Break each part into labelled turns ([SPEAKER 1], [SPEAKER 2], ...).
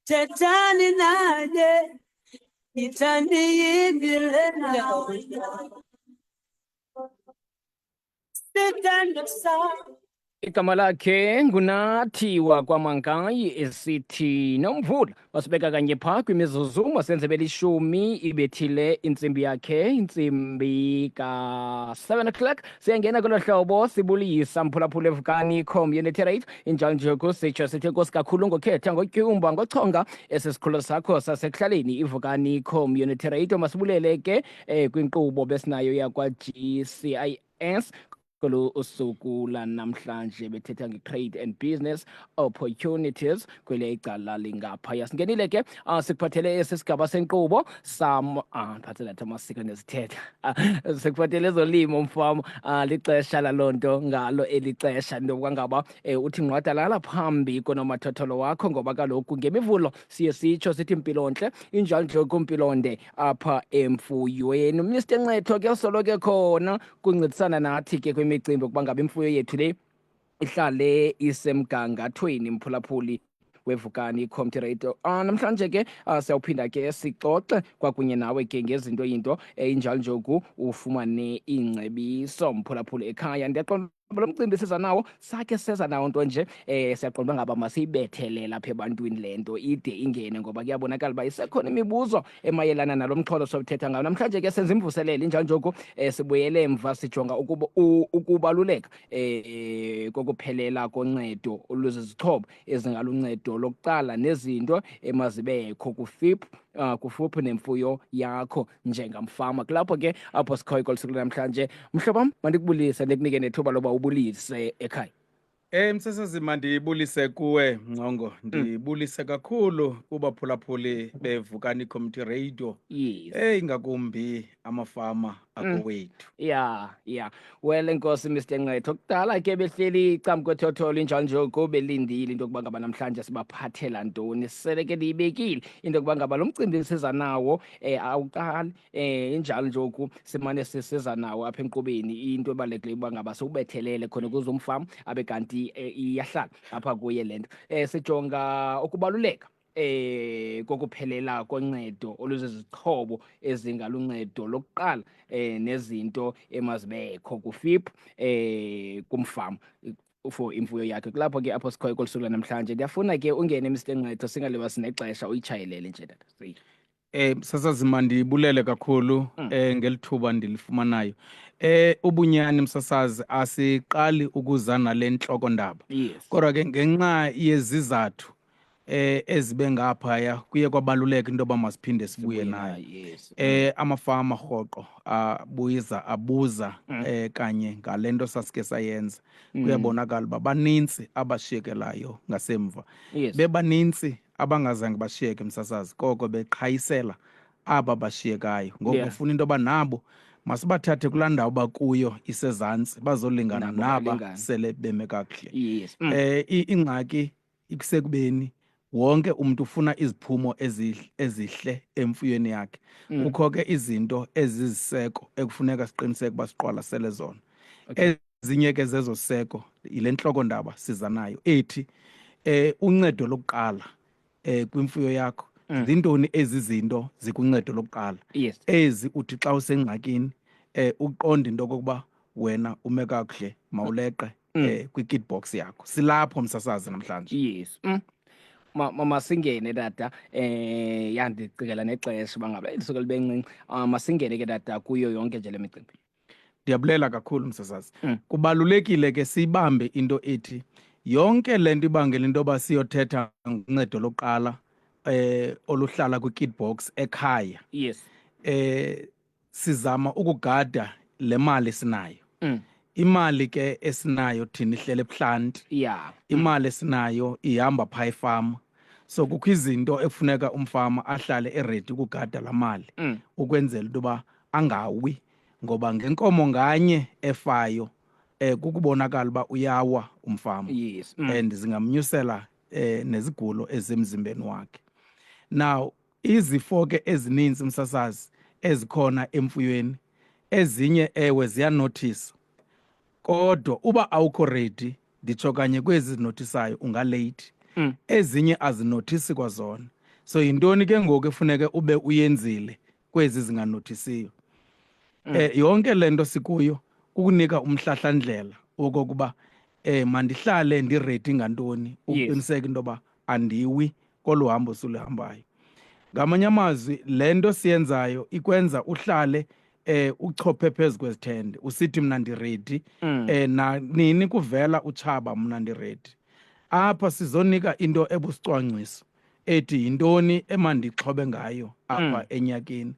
[SPEAKER 1] Thethani naye, yithani yimbi lena. Sithando sam.
[SPEAKER 2] Igama lakhe nguNathi wakwaMankayi esithi Nomvula. Wasibeka kanye phaa kwimizuzu masenze belishumi ibethile intsimbi yakhe, intsimbi ka-7 o'clock. Siyangena kwelo hlobo sibulisa mphulaphula eVukani Community Radio. Injalo nje kusitsho sithi enkosi kakhulu ngokhetha, ngotyumba, ngochonga esi sikhululo sakho sasekuhlaleni iVukani Community Radio. Masibulele ke kwinkqubo besinayo yakwa-GCIS kolu usuku lanamhlanje bethetha nge-trade and business opportunities kwele icala lingaphaya. Singenile ke, sikuphathele esi sigaba senkqubo sam, ndiphathele athi amasiko nezithetha. Sikuphathele ezolimo mfama. Lixesha laloo nto ngalo eli xesha into yokuba ngaba uthi ngqwadalala phambi konomathotholo wakho, ngoba kaloku ngemivulo siye sitsho sithi mpilontle injalo nje kumpilonde apha emfuyweni. Mr Nqetho ke usoloko khona kuncedisana nathi ke kwimicimbi ukuba ngaba imfuyo yethu le ihlale isemgangathweni, mphulaphuli weVukani Community Radio. Namhlanje ke siyawuphinda ke sixoxe kwakunye nawe ke ngezinto yinto injalo nje oku ufumane iingcebiso mphulaphuli ekhaya. Ndiyaqonda lo mcimbi siza nawo sakhe seza nawo nto nje siyaqonda uba ngaba masiyibethelele apha ebantwini le nto ide ingene, ngoba kuyabonakala uba isekhona imibuzo emayelana nalo mxholo sowuthetha ngawo namhlanje. Ke senza imvuselelo injalo nje oku sibuyele emva sijonga ukuba ukubaluleka kokuphelela koncedo oluzizixhobo ezingaluncedo lokuqala nezinto emazibekho kufiphu kufuphi nemfuyo yakho njengamfama. Kulapho ke apho sikhoyo kolu suku namhlanje. Mhlobo wam, mandikubulise, ndikunike nethuba loba ubulise ekhaya.
[SPEAKER 3] Msasazi, mandibulise kuwe Ngcongo, ndibulise kakhulu kubaphulaphuli beVukani Community Radio. Ingakumbi amafama akowethu.
[SPEAKER 2] Ya, well, enkosi Mr Nqetho. Kudala ke behleli icam kwethotholo injalo nje oku belindile into yokuba ngaba namhlanje sibaphathela ntoni. Sele ke ndiyibekile into yokuba ngaba lo mcimbi siza nawo awuqali, injalo nje oku simane sisiza nawo apha enkqubeni. Into ebalulekileyo uba ngaba siwubethelele khona ukuze umfama abe kanti iyahlala apha kuye le nto. Sijonga ukubaluleka kokuphelela koncedo oluzizixhobo ezingaluncedo lokuqala nezinto emazibekho kufiphu kumfama for imfuyo yakhe. Kulapho ke apho sikhoyo kolu suku namhlanje. Ndiyafuna ke ungene Mr Nqetho, singaliba sinexesha, uyitshayelele nje tata.
[SPEAKER 3] Msasazi, mandibulele kakhulu ngelithuba ndilifumanayo. Ubunyani msasazi, asiqali ukuza nale ntloko ndaba. Kodwa ke ngenxa yezizathu ezibe ngaphaya kuye kwabaluleka into yoba masiphinde sibuye nayo. Amafama rhoqo abuyiza abuza kanye ngale nto sasike sayenza. Kuyabonakala uba banintsi abashiyekelayo ngasemva. Bebanintsi abangazange bashiyeke msasazi, koko beqhayisela aba bashiyekayo. Ngoku bafuna into yoba nabo masibathathe kulaa ndawo bakuyo isezantsi bazolingana
[SPEAKER 2] nabo
[SPEAKER 3] naba
[SPEAKER 2] balingane.
[SPEAKER 3] Sele beme kakuhle.
[SPEAKER 2] Yes.
[SPEAKER 3] Ingxaki ikusekubeni wonke umntu ufuna iziphumo ezihle emfuyweni yakhe. Kukho ke izinto eziziseko ekufuneka siqiniseke uba siqwalasele zona. Ezinye ke zezo seko yile ntloko ndaba siza nayo ethi uncedo lokuqala kwimfuyo yakho. Zintoni ezi zinto zikuncedo lokuqala? Ezi uthi xa usengxakini uqonde into okokuba wena ume kakuhle mawuleqe kwi-kit box yakho. Silapho msasazi namhlanje.
[SPEAKER 2] Yes. Masingene tata, yandicikela nexesha uba ngaba lisuke libe ncinci. Masingene ke tata kuyo yonke nje le micimbi.
[SPEAKER 3] Ndiyabulela kakhulu msasazi. Kubalulekile ke siyibambe into ethi yonke le nto ibangela into yoba siyothetha ngoncedo lokuqala oluhlala kwi-kit box ekhaya. Sizama ukugada le mali sinayo. Imali ke esinayo thina ihlele ebuhlanti. Imali esinayo ihamba phaa efama. So kukho izinto ekufuneka umfama ahlale eready ukugada laa mali ukwenzela into yoba angawi, ngoba ngenkomo nganye efayo kukubonakala uba uyawa umfama. And zingamnyusela nezigulo ezisemzimbeni wakhe. Now izifo ke ezininzi msasazi ezikhona emfuyweni, ezinye ewe ziyanothisa, kodwa uba awukho ready, nditsho kanye kwezi zinothisayo, ungalate. Ezinye azinothisi kwazona. So yintoni ke ngoku efuneke ube uyenzile kwezi zinganothisiyo? Yonke le nto sikuyo kukunika umhlahlandlela wokokuba mandihlale ndiredi ngantoni ukuqiniseka into yoba andiwi kolu hambo siluhambayo. Ngamanye amazwi, le nto siyenzayo ikwenza uhlale uchophe phezu kwezithende, usithi mna ndiredi, nanini kuvela utshaba mna ndiredi. Apha sizonika into ebusicwangciso ethi yintoni emandixhobe ngayo apha enyakeni.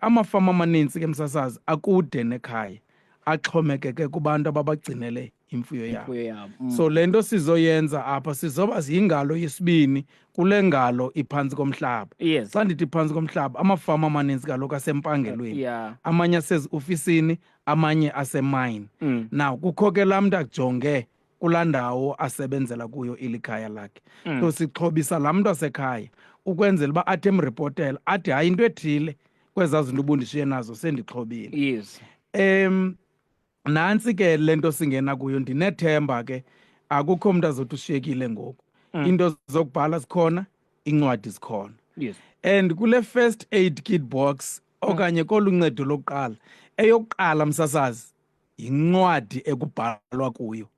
[SPEAKER 3] Amafama amaninzi ke, msasazi, akude nekhaya, axhomekeke kubantu ababagcinele imfuyo yabo.
[SPEAKER 2] Imfuyo yabo.
[SPEAKER 3] So le nto sizoyenza apha, sizoba yingalo yesibini kule ngalo iphantsi komhlaba. Xa ndithi phantsi komhlaba, amafama amaninzi kaloku asempangelweni, amanye aseziofisini, amanye asemayini. Now kukho ke laa mntu ajonge kulaa ndawo asebenzela kuyo ilikhaya lakhe. So sixhobisa laa mntu asekhaya ukwenzela uba athi emripotela athi hayi, into ethile kwezaa zinto ubundishiye nazo sendixhobile. Nantsi ke le nto singena kuyo, ndinethemba ke akukho mntu azothi ushiyekile ngoku. Into zokubhala zikhona, incwadi zikhona. And kule first aid kit box okanye kolu ncedo lokuqala, eyokuqala, msasazi, yincwadi ekubhalwa kuyo.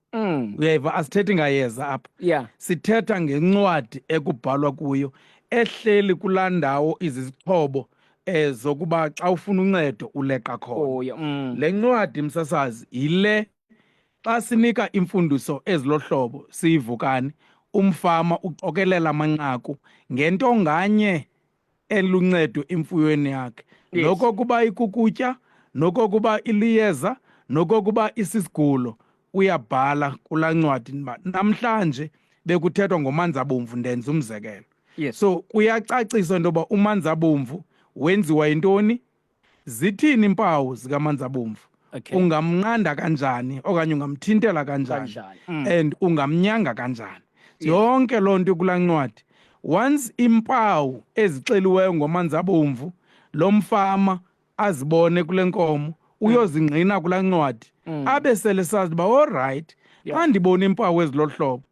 [SPEAKER 3] Uyayiva, asithethi ngayeza apha. Sithetha ngencwadi ekubhalwa kuyo ehleli kulaa ndawo izizixhobo zokuba xa ufuna uncedo uleqa khona.
[SPEAKER 2] Oh, yeah.
[SPEAKER 3] Le ncwadi, msasazi, yile xa sinika imfundiso ezilohlobo siyivukani, umfama uqokelela amanqaku ngento nganye eluncedo emfuyweni yakhe. Nokokuba ikukutya, nokokuba iliyeza, nokokuba isisigulo, uyabhala kulaa ncwadi uba namhlanje bekuthethwa ngomanzabomvu, ndenza umzekelo. So kuyacaciswa into yoba umanzabomvu wenziwa yintoni, zithini iimpawu zikamanzabomvu, ungamnqanda kanjani okanye ungamthintela kanjani,
[SPEAKER 2] Kanjani.
[SPEAKER 3] And ungamnyanga kanjani. Yonke loo nto kulaa ncwadi. Once impawu ezixeliweyo ngomanzabomvu lo mfama azibone kule nkomo, uyozingqina kulaa ncwadi, abe sele sazi uba olrayithi, xa ndibona iimpawu ezilolu hlobo,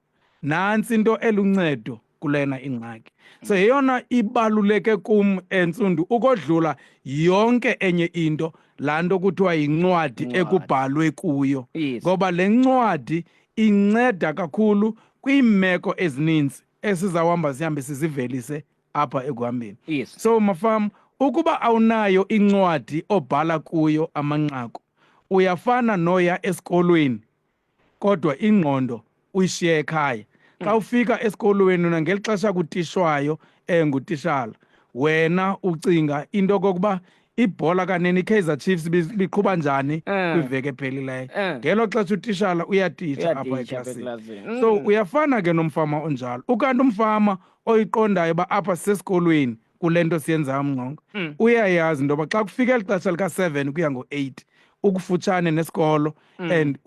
[SPEAKER 3] nantsi into eluncedo kulena ingxaki. So yeyona ibaluleke kum entsundu ukodlula yonke enye into, laa nto kuthiwa yincwadi
[SPEAKER 2] Incwadi.
[SPEAKER 3] ekubhalwe kuyo. Ngoba le ncwadi inceda kakhulu kwiimeko ezininzi esizawuhamba sihambe sizivelise apha ekuhambeni. So mafam, ukuba awunayo incwadi obhala kuyo amanqaku, uyafana noya esikolweni kodwa ingqondo uyishiye ekhaya. Xa ufika esikolweni nangeli xesha kutishwayo ngutishala, wena ucinga into okokuba ibhola kanene iKaizer Chiefs ibiqhuba njani kwiveki ephelileyo. Ngelo xesha utishala uyatitsha apha
[SPEAKER 2] Uyatitsha apha
[SPEAKER 3] eklasini.
[SPEAKER 2] eklasini.
[SPEAKER 3] So uyafana ke nomfama onjalo. Ukanti umfama oyiqondayo uba apha sisesikolweni kule nto siyenzayo, Mngqongo, uyayazi into yoba xa kufika eli xesha lika-7 ukuya ngo-8 ukufutshane nesikolo, and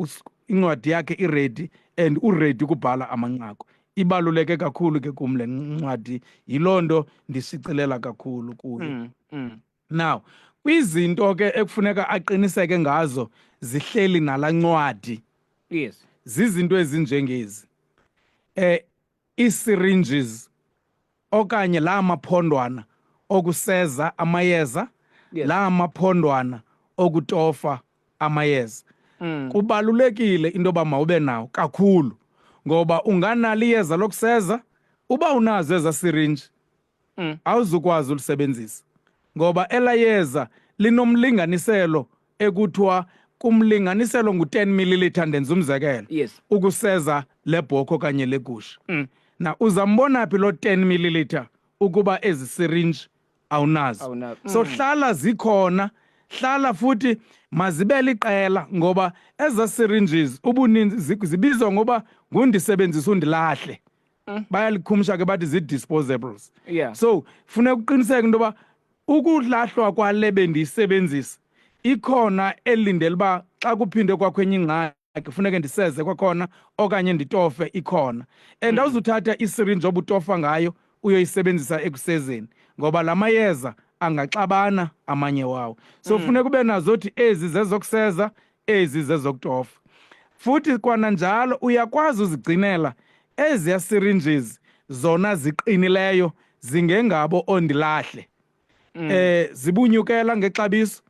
[SPEAKER 3] incwadi yakhe iredi and uredi ukubhala amanqaku. Ibaluleke kakhulu ke kum le ncwadi, yiloo nto ndishicilela kakhulu kuyo. Now kwizinto ke ekufuneka aqiniseke ngazo zihleli nalaa ncwadi, zizinto ezinjengezi, ii-syringes okanye laa maphondwana okuseza amayeza, laa maphondwana okutofa amayeza. Kubalulekile into yoba mawube nawo kakhulu, ngoba unganalo iyeza lokuseza, uba unazo ezaa syringe awuzukwazi ulisebenzisa, ngoba elaa yeza linomlinganiselo ekuthiwa kumlinganiselo ngu-10 milliliter, ndenza umzekelo, ukuseza le bhokhwe okanye le gusha. Na uzambona phi lo 10 milliliter ukuba ezi syringe awunazo?
[SPEAKER 2] Awunazo.
[SPEAKER 3] So hlala zikhona, hlala futhi mazibe liqela, ngoba eza syringes ubuninzi zibizwa ngoba ngundisebenzisa undilahle. Bayalikhumsha ke bathi zii-disposables. So funeka uqiniseke into yoba ukulahlwa kwale bendiyisebenzisa ikhona elindele uba xa kuphinde kwakho enye ingxaki funeke ndiseze kwakhona okanye nditofe ikhona. And awuzuthatha isirinji obutofa ngayo uyoyisebenzisa ekusezeni, ngoba la mayeza angaxabana amanye wawo. So funeka ube nazo uthi ezi zezokuseza, ezi zezokutofa. Futhi kwananjalo uyakwazi uzigcinela Eziya syringes zona ziqinileyo zingengabo ondilahle. Zibunyukela ngexabiso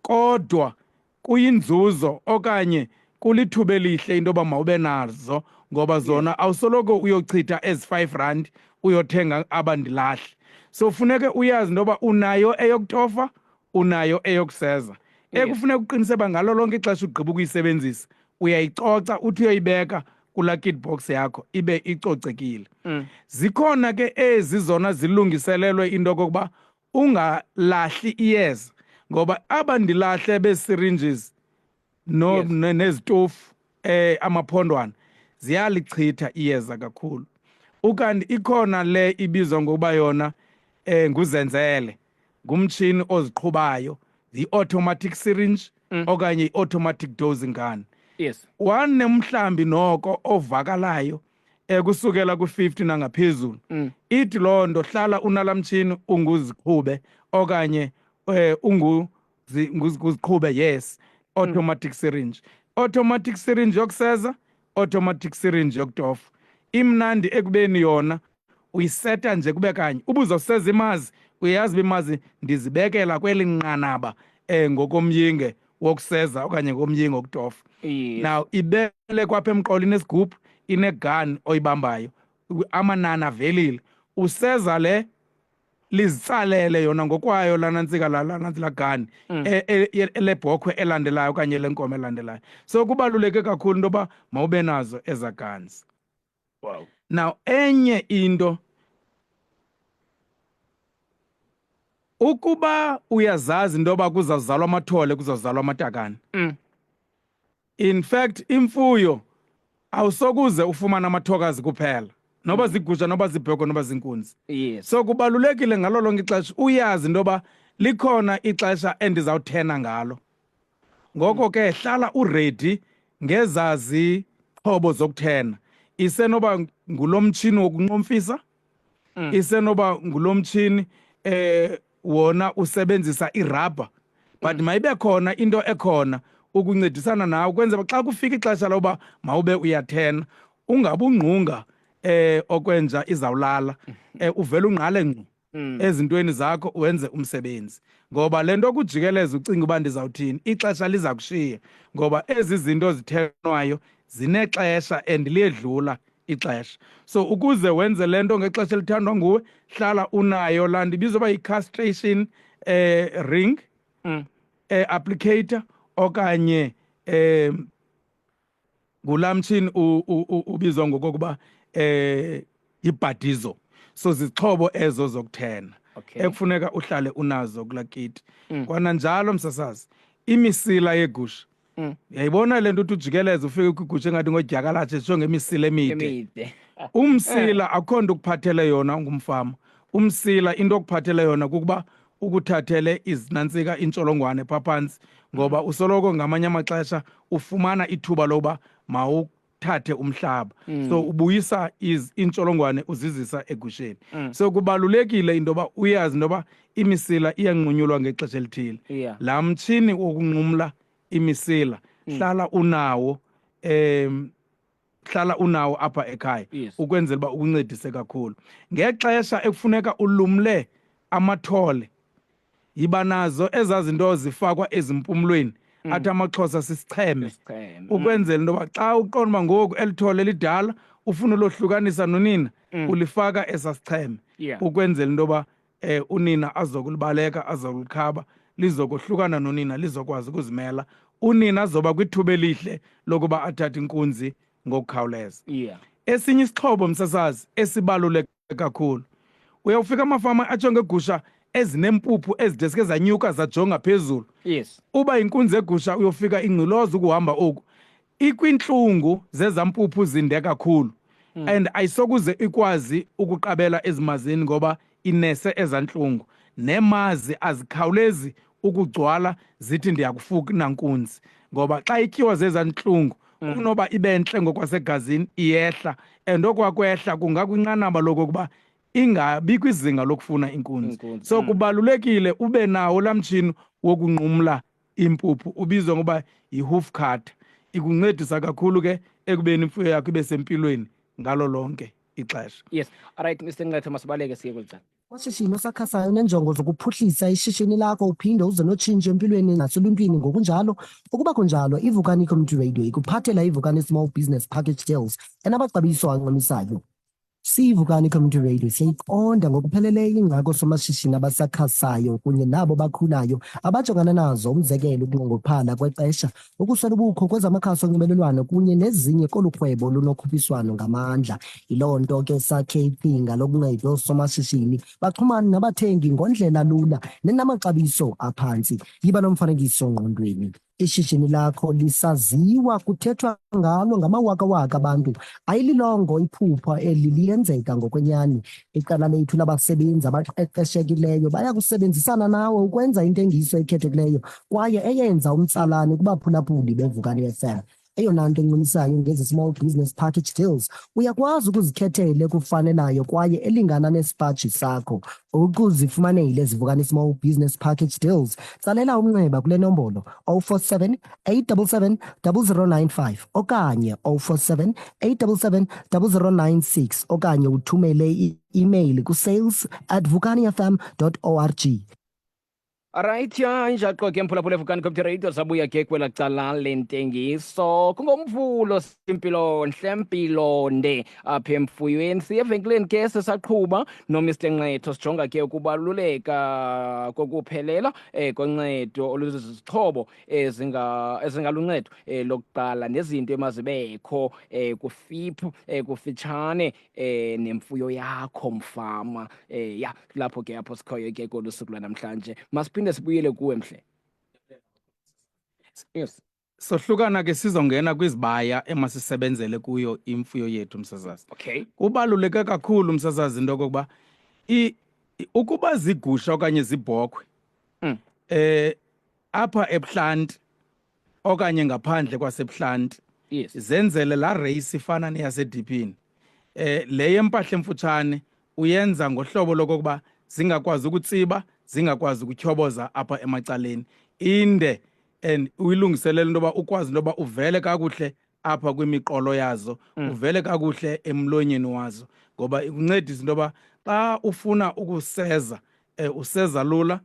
[SPEAKER 3] kodwa kuyinzuzo okanye kulithuba elihle into yoba mawube nazo ngoba zona awusoloko uyochitha ezi 5 rand uyothenga abandilahle. So funeke uyazi into yoba unayo eyokutofa, unayo eyokuseza. Ekufuneka uqinise uba ngalo lonke ixesha ugqiba ukuyisebenzisa uyayicoca, uthi uyoyibeka kulaa kit box yakho ibe icocekile. Zikhona ke ezi zona zilungiselelwe into yokokuba ungalahli iyeza, ngoba aba ndilahle bee-syringes nezitofu amaphondwana ziyalichitha iyeza kakhulu. Ukanti ikhona le ibizwa ngokuba yona nguzenzele, ngumtshini oziqhubayo, yi-automatic syringe okanye i-automatic dosing gun. Wanemhlambi noko ovakalayo kusukela ku-50 nangaphezulu. Ithi loo nto hlala unala mtshini unguziqhube okanye unguziqhube, yes, automatic syringe. Automatic syringe yokuseza, automatic syringe yokutofa. Imnandi ekubeni yona uyiseta nje kube kanye. Ubuzoseza imazi, uyazi uba imazi ndizibekela kweli nqanaba ngokomyinge wokuseza okanye ngokomyinge wokutofa. Now ibele kwapha emqolo inesigubhu, inegun oyibambayo, amanani avelile. Useza le lizitsalele yona ngokwayo lana ntsika la nantsi la gun elebhokhwe elandelayo okanye lenkomo elandelayo. So kubaluleke kakhulu into yoba mawube nazo eza guns. Now enye into, ukuba uyazazi into yoba kuzawuzalwa amathole, kuzawuzalwa amatakane. In fact imfuyo awusokuze ufumane amathokazi kuphela, noba zigusha, noba zibhoko, noba zinkunzi. So kubalulekile ngalo lonke ixesha uyazi into yoba likhona ixesha endizawuthena ngalo. Ngoko ke hlala uready ngezazi xhobo zokuthena. Isenoba ngulo mtshini wokunqomfisa, isenoba ngulo mtshini wona usebenzisa irabha, but mayibe khona into ekhona ukuncedisana nawe ukwenzela xa kufika ixesha loba mawube uyathena ungabungqunga okwenja izawulala, uvele ungqale ngqo ezintweni zakho wenze umsebenzi. Ngoba le nto kujikeleza ucinga uba ndizawuthini, ixesha liza kushiya, ngoba ezi zinto zithenwayo zinexesha and liyedlula ixesha. So ukuze wenze le nto ngexesha elithandwa nguwe, hlala unayo laa nto ibizwa uba yi-castration ring, applicator okanye ngulaa mtshini ubizwa ngokokuba yibhadizo. So zixhobo ezo zokuthena ekufuneka uhlale unazo kulaa kiti. Kwananjalo msasazi, imisila yegusha. Uyayibona le nto uthi ujikeleze ufike kwigusha engathi ngodyakalashe sitsho ngemisila emide.
[SPEAKER 2] Emide.
[SPEAKER 3] Umsila akukho nto ukuphathele yona ungumfama. Umsila into okuphathele yona kukuba ukuthathele izinantsika intsholongwane phaa phantsi, ngoba usoloko ngamanye amaxesha ufumana ithuba lokuba mawuthathe umhlaba. So ubuyisa intsholongwane uzizisa egusheni. So kubalulekile into yoba uyazi into yoba imisila iyanqunyulwa ngexesha elithile. Laa mtshini wokunqumla imisila hlala unawo, hlala unawo apha ekhaya ukwenzela uba ukuncedise kakhulu ngexesha ekufuneka ulumle amathole. Yiba nazo ezaa zinto zifakwa ezimpumlweni, athi amaXhosa sisicheme, ukwenzela into yoba xa uqonda uba ngoku eli thole lidala ufuna ulohlukanisa nonina, ulifaka esaa sicheme ukwenzela into yoba unina azokulibaleka, azokulikhaba, lizokohlukana nonina, lizokwazi ukuzimela. Unina azoba kwithuba elihle lokuba athathe inkunzi ngokukhawuleza. Esinye isixhobo msasazi esibaluleke kakhulu, uyawufika amafama atsho ngegusha ezinempuphu ezideske zanyuka zajonga phezulu. Uba inkunzi egusha uyofika ingciloza ukuhamba oku ikwintlungu zezampuphu zinde kakhulu, and ayisokuze ikwazi ukuqabela ezimazini ngoba inese ezantlungu, nemazi azikhawulezi ukugcwala zithi ndiyakufuna nkunzi, ngoba xa ityiwa zezantlungu kunoba ibe ntle ngokwasegazini iyehla, and okwakwehla kungakwinqanaba lokokuba ingabi kwizinga lokufuna inkunzi.
[SPEAKER 2] Inkunzi.
[SPEAKER 3] So kubalulekile ube nawo laa mtshini wokunqumla impuphu ubizwa ngoba yi-hoof cutter. Ikuncedisa kakhulu ke ekubeni imfuyo yakho ibe sempilweni. ngalo lonke ixesha.
[SPEAKER 2] Yes, alright Mr Nqetho, masibaleke siye kweli cala.
[SPEAKER 4] Amashishini osakhasayo nenjongo zokuphuhlisa ishishini lakho uphinde uze notshintsho empilweni naseluntwini ngokunjalo. Ukuba kunjalo, iVukani Community Radio ikuphathela iVukani Small Business Package Deals enamaxabiso ancumisayo. SiyiVukani Community Radio siyayiqonda ngokupheleleyo ingxaki oosomashishini abasakhasayo kunye nabo bakhulayo abajongana nazo, umzekelo ukunqongophala kwexesha, ukuswela ubukho kwezamakhasi onxibelelwano kunye nezinye kolu rhwebo lunokhuphiswano ngamandla. Yiloo nto ke sakhe iqhinga lokunceda oosomashishini baxhumane nabathengi ngondlela lula nenamaxabiso aphantsi. Yiba nomfanekiso ngqondweni. Ishishini lakho lisaziwa, kuthethwa ngalo ngamawakawaka abantu. Ayililongo iphupha eli liyenzeka ngokwenyani. Iqela lethu labasebenzi abaqeqeshekileyo baya kusebenzisana nawe ukwenza intengiso ekhethekileyo kwaye eyenza umtsalane kubaphulaphuli beVukani FM. Eyona nto encumisayo ngezi Small Business Package Deals, uyakwazi ukuzikhethela ekufanelayo kwaye elingana nesipaji sakho. Ukuzifumanele ezi Vukani Small Business Package Deals, tsalela umnxeba kule nombolo 047 877 0095 okanye 047 877 0096 okanye uthumele i-email ku-sales@vukanifm.org.
[SPEAKER 2] Alright, ya injaqo ke mphulaphula eVukani Community Radio, sabuya ke kwela cala lentengiso. Kungomvulo simpilo nhle mpilo nde apha emfuyweni. Siye evenkileni ke sisaqhuba noMr Nqetho, sijonga ke ukubaluleka kokuphelela koncedo oluzizixhobo ezingaluncedo lokuqala nezinto emazibekho kufiphu kufitshane nemfuyo yakho mfama. Ya lapho ke apho sikhoyo ke kolu suku lwanamhlanje. Masiphinde sibuyele kuwe mhle. Yes.
[SPEAKER 3] Sohlukana ke sizongena kwizibaya emasisebenzele kuyo imfuyo yethu, msasazi. Kubaluleke kakhulu, msasazi, into yokokuba ukuba zigusha okanye zibhokhwe apha ebuhlanti okanye ngaphandle kwasebuhlanti zenzele la race ifana neyasediphini. Le yempahla emfutshane uyenza ngohlobo lokokuba zingakwazi ukutsiba, zingakwazi ukutyhoboza apha emacaleni, inde and uyilungiselele into yoba ukwazi into yoba uvele kakuhle apha kwimiqolo yazo, uvele kakuhle emlonyeni wazo, ngoba ikuncedisa into yoba xa ufuna ukuseza useza lula,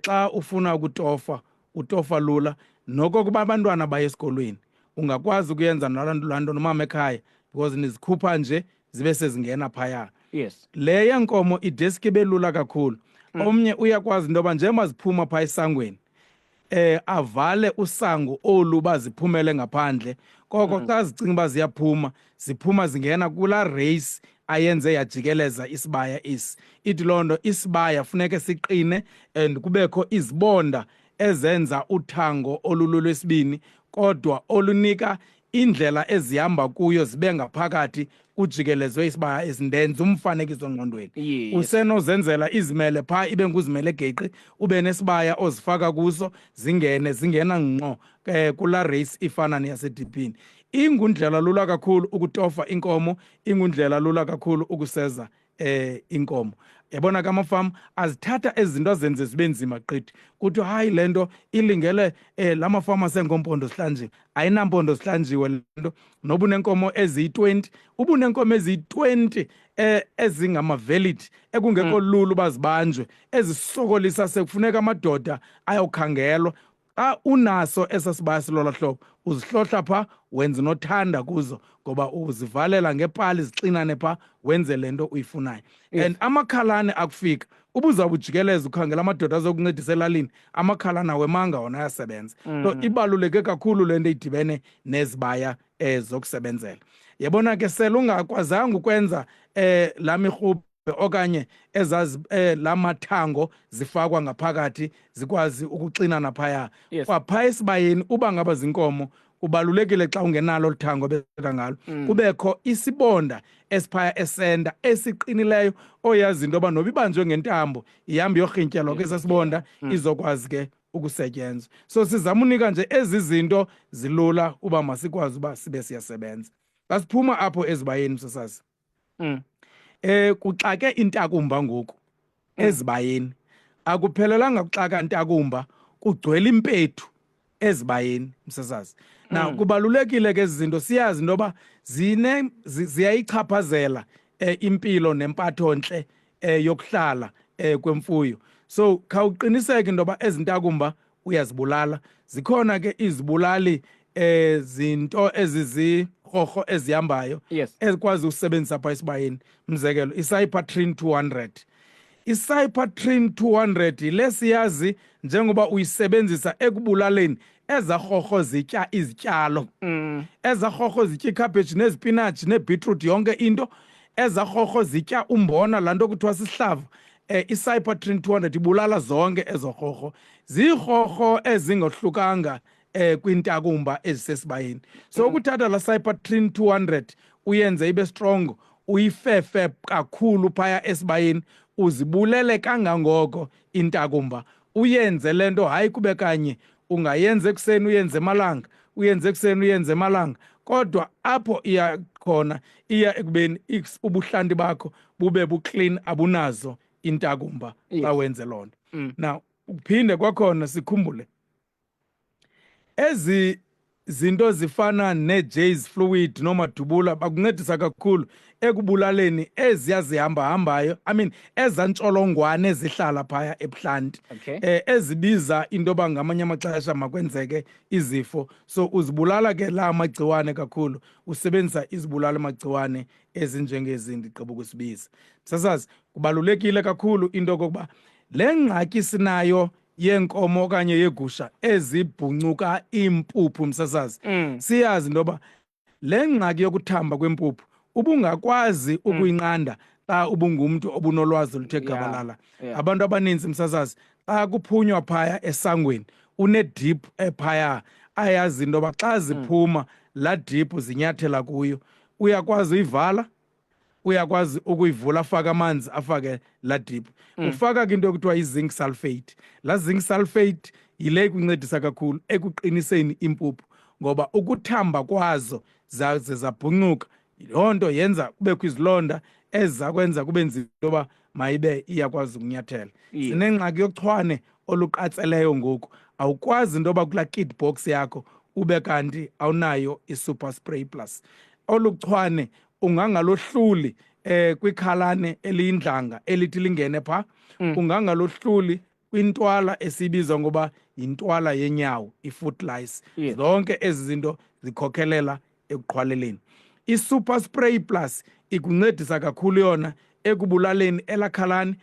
[SPEAKER 3] xa ufuna ukutofa utofa lula, nokokuba abantwana baye esikolweni ungakwazi ukuyenza nalaa nto nomama ekhaya, because nizikhupha nje zibe sezingena phaya. Le yenkomo ideski ibe lula kakhulu. Omnye uyakwazi into yoba njengoba ziphuma phaa esangweni, avale usango olu baziphumele ngaphandle, koko xa zicinga uba ziyaphuma, ziphuma zingena kulaa race ayenze yajikeleza isibaya esi. Ithi loo nto isibaya funeke siqine and kubekho izibonda ezenza uthango olulolwesibini, kodwa olunika indlela ezihamba kuyo zibe ngaphakathi kujikelezwe isibaya esi. Ndenza umfanekiso ngqondweni. Usenozenzela izimele phaa ibe nguzimele geqi, ube nesibaya ozifaka kuso zingene, zingena ngqo kulaa race ifana neyasediphini. Ingundlela lula kakhulu ukutofa inkomo, ingundlela lula kakhulu ukuseza inkomo. Yabona ke amafama azithatha ezi zinto azenze zibe nzima gqithi. Kuthiwa hayi le nto ilingele la mafama asengoompondo zihlanjiwe. Ayinampondo zihlanjiwe le nto. Noba uneenkomo eziyi-20, uba uneenkomo eziyi-20 ezingamaveliti ekungekho lula uba zibanjwe, ezisokolisa sekufuneka amadoda ayokhangelwa. Xa unaso esa sibaya silola hlobo, uzihlohla phaa, wenza unothanda kuzo, ngoba uzivalela ngepali zixinane phaa, wenze le nto uyifunayo. And amakhalane akufika, ubuzawujikeleza ukhangela amadoda azokuncedisa elalini, amakhalane awemanga wona ayasebenza. So ibaluleke kakhulu le nto idibene nezibaya zokusebenzela. Yabona ke sele ungakwazanga ukwenza laa mirhubhe okanye ezazi la mathango zifakwa ngaphakathi zikwazi ukuxinana phaya. Kwapha esibayeni uba ngaba zinkomo, kubalulekile xa ungenalo olu thango bethetha ngalo, kubekho isibonda esiphaya esenta esiqinileyo oyazi into yoba noba ibanjwe ngentambo ihambe iyorhintyelwa kwesaa sibonda, izokwazi ke ukusetyenzwa. So sizama unika nje ezi zinto zilula uba masikwazi uba sibe siyasebenza. Xa siphuma apho ezibayeni, msasazi, kuxake intakumba ngoku ezibayeni. Akuphelelanga kuxaka ntakumba, kugcwele impethu. ezibayeni msasazi. Now kubalulekile ke ezi zinto siyazi into yoba zine ziyayichaphazela impilo nempatho-ntle yokuhlala kwemfuyo. So khawuqiniseke into yoba ezi ntakumba uyazibulala. Zikhona ke izibulali zinto ezizirhorho ezihambayo ezikwazi usebenzisa phaa esibayeni. Umzekelo iCypertrine 200. ICypertrine 200 yile siyazi njengoba uyisebenzisa ekubulaleni ezaa rhorho zitya izityalo. Ezaa rhorho zitya ikhaphetshu nezipinatshi neebhitruthi, yonke into. Ezaa rhorho zitya umbona, laa nto kuthiwa sisihlava. ICypertrine 200 ibulala zonke ezo rhorho. Ziirhorho ezingohlukanga kwintakumba ezisesibayeni. So ukuthatha la Cypertrine 200 uyenze ibe strong, uyifefe kakhulu phaya esibayeni, uzibulele kangangoko intakumba. Uyenze le nto hayi kube kanye, ungayenza ekuseni uyenze emalanga, uyenze ekuseni uyenze emalanga, kodwa apho iya khona iya ekubeni ubuhlanti bakho bube buclean, abunazo intakumba xa wenze loo nto. Now uphinde kwakhona sikhumbule ezi zinto zifana nee-Jeyes fluid noomadubula bakuncedisa kakhulu ekubulaleni eziya zihambahambayo, I mean ezaa ntsholongwane zihlala phaya ebuhlanti. Ezibiza into yoba ngamanye amaxesha makwenzeke izifo. So uzibulala ke la magciwane kakhulu usebenzisa izibulali magciwane ezinjengezi ndigqiba ukusibiza. Msasazi, kubalulekile kakhulu into yokokuba le ngxaki sinayo yeenkomo okanye yeegusha ezibhuncuka iimpuphu, msasazi, siyazi into yoba le ngxaki yokuthamba kwempuphu ubungakwazi ukuyinqanda xa ubungumntu obunolwazi oluthe gabalala. Abantu abaninzi, msasazi, xa kuphunywa phaya esangweni unedip ephaya ayazi into yoba xa ziphuma laa dip zinyathela kuyo, uyakwazi uyivala, uyakwazi ukuyivula, afake amanzi, afake laa dip. Ufaka ke into ekuthiwa yi-zinc sulfate. Laa zinc sulfate yile ikuncedisa kakhulu ekuqiniseni impuphu, ngoba ukuthamba kwazo zaze zabhuncuka, loo nto yenza kubekho izilonda ezizakwenza kube nzima into yoba mayibe iyakwazi ukunyathela. Sinengxaki yochwane oluqatseleyo ngoku, awukwazi into yoba kulaa kit box yakho ube kanti awunayo i-Super Spray Plus. Olu chwane ungangalohluli kwikhalane eliyindlanga elithi lingene pha, ungangalohluli kwintwala esiyibiza ngoba yintwala yenyawo, i-foot lice. Zonke ezi zinto zikhokhelela ekuqhwaleleni. I-Super Spray Plus ikuncedisa kakhulu yona ekubulaleni elakhalane,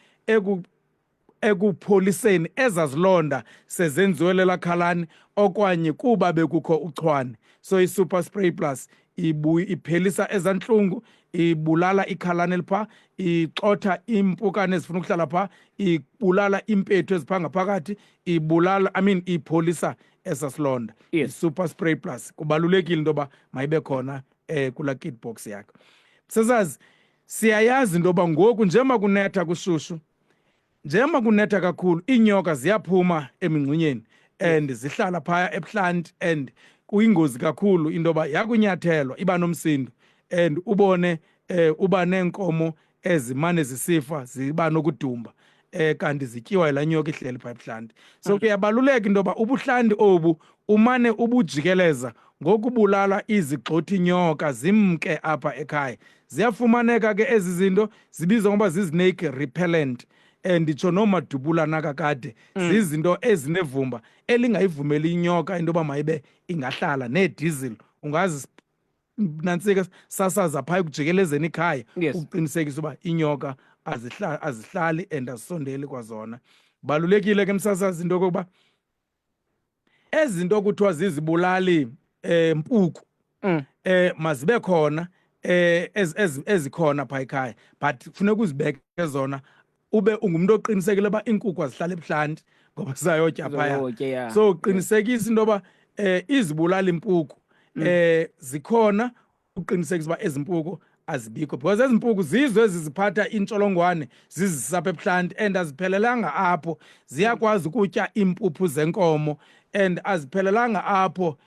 [SPEAKER 3] ekupholiseni ezazilonda sezenziwe lelakhalane okanye kuba bekukho uchwane. So i-Super Spray Plus iphelisa ezantlungu, ibulala ikhalane elipha, ixotha iimpukane ezifuna ukuhlala pha, ibulala iimpethu ezipha ngaphakathi, ibulala, I mean ipholisa esa silonda. I-Super Spray Plus kubalulekile into yoba mayibe khona kulaa kit box yakho. Msasazi, siyayazi into yoba ngoku njengoba kunetha kushushu, njengoba kunetha kakhulu, iinyoka ziyaphuma emingxunyeni and zihlala phaya ebuhlanti, and kuyingozi kakhulu into yoba yakunyathelwa iba nomsindo and ubone uba neenkomo ezimane zisifa ziba nokudumba, kanti zityiwa yilaa nyoka ihleli phaa ebuhlanti. So kuyabaluleka into yoba ubuhlanti obu umane ubujikeleza ngokubulala izigxothi-nyoka zimke apha ekhaya. Ziyafumaneka ke ezi zinto zibizwa ngoba zi-snake repellent, nditsho noomadubula nakakade, zizinto ezinevumba elingayivumeli inyoka into yoba mayibe ingahlala. Neediesel ungazi nantsika sasaza phaa ekujikelezeni ikhaya ukuqinisekisa uba inyoka azihlali and azisondeli kwazona. Balulekile ke, msasazi, into yokokuba ezi zinto kuthiwa zizibulali mpuku mazibe khona ezikhona phaa ekhaya, but funeka uzibeke zona ube ungumntu oqinisekile uba iinkukhu azihlala ebuhlanti ngoba zayotya phaya.
[SPEAKER 2] Zayotya, yeah.
[SPEAKER 3] So qinisekisa into yoba izibulali impuku zikhona, uqinisekisa uba ezi mpuku azibikho, because ezi mpuku zizo eziziphatha intsholongwane zizisa apha ebuhlanti, and aziphelelanga apho, ziyakwazi ukutya iimpuphu zenkomo, and aziphelelanga apho,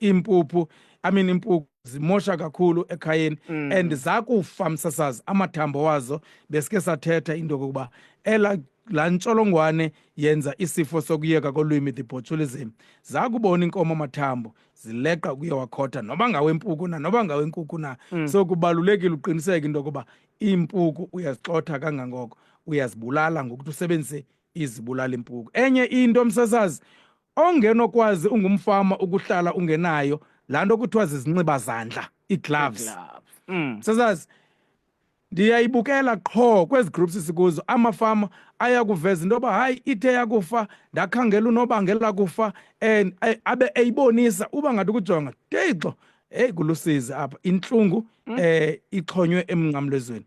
[SPEAKER 3] iimpuphu, I mean impuku zimosha kakhulu ekhayeni and zakufa, msasazi, amathambo wazo besike sathetha into yokokuba ela laa ntsholongwane yenza isifo sokuyeka kolwimi, the botulism. Zakubona inkomo amathambo zileqa ukuyowakhotha, noba ngawempuku na, noba ngawenkukhu na. So kubalulekile uqiniseke into yokuba iimpuku uyazixotha kangangoko, uyazibulala ngokuthi usebenzise izibulala impuku. Enye into, msasazi, ongenokwazi ungumfama ukuhlala ungenayo laa nto kuthiwa zizinxiba zandla, ii-gloves. Msasazi, ndiyayibukela qho kwezi groups sikuzo, amafama ayakuveza into yoba hayi, ithe yakufa ndakhangela unobangela kufa, and abe eyibonisa uba ngathi ukujonga tixo, heyi, kulusizi apha, intlungu ixhonywe emnqamlezweni.